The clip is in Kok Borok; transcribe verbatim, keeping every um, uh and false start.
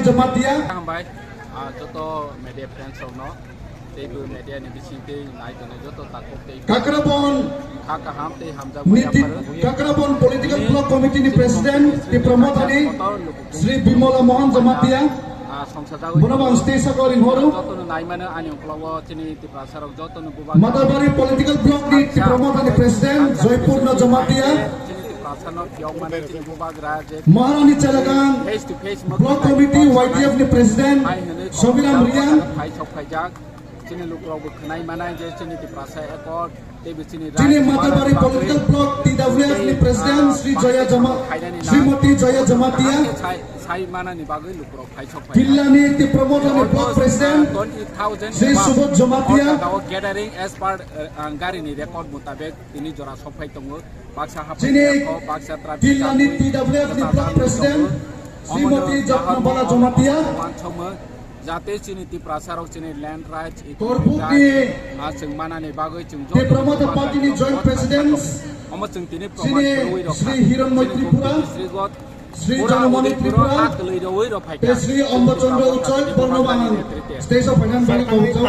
Jamatia. Hambai, ah, joto media friends rokno, teibo media ni bising tei nai tongnai joto takhuk tei Kakrabon kha kaham tei hamjak niti yapharu. Kakrabon Political Block Committee ni President Tipra Mothani Sri Bimola Mohan Jamatia. Ah, songsa jagwi Bono bang stage o ringhoro. Joto no nai mano ani uklogo chini Tiprasa rok joto no bubagra. Matarbari Political Block ni Tipra Mothani President Joypurno Jamatia. Chini Tiprasa no phiyok mani chini bubagra je Maharani Chalakang face to face Block Committee Y T F ni President Somiram Riang. Phai sok phaijak. Chini lukurokbo khwnai manai je chini Tiprasa Accord, teibo chini Chini Matarbari Political Block T W F ni President Sri Joya Jama-, Srimati Joya Jamatia. Sai, sai manani bagwi lukurok phai sok phai. Jillani Tipra Mothani Block President Sri Subodh Jamatia. Gathering as per, uh, gari ni record mutabek tini jora sok phai tongo. Baksa haphaikha, baksa traffic jagwi, T W F ni Block President Srimati Jatnabala Jamatia. Wansokma, jate chini Tiprasa rok chini land rights, economic rights, ah, chwng manani bagwi chwng joto Tipra Motha Party ni Joint President omo chwng tini proman khwlwi rok Sri Hironmoy Tripura, Sri Jonamoni Tripura, Sri Ombo Chandra Uchal, Borno Bangan, State of Finance Bank Council.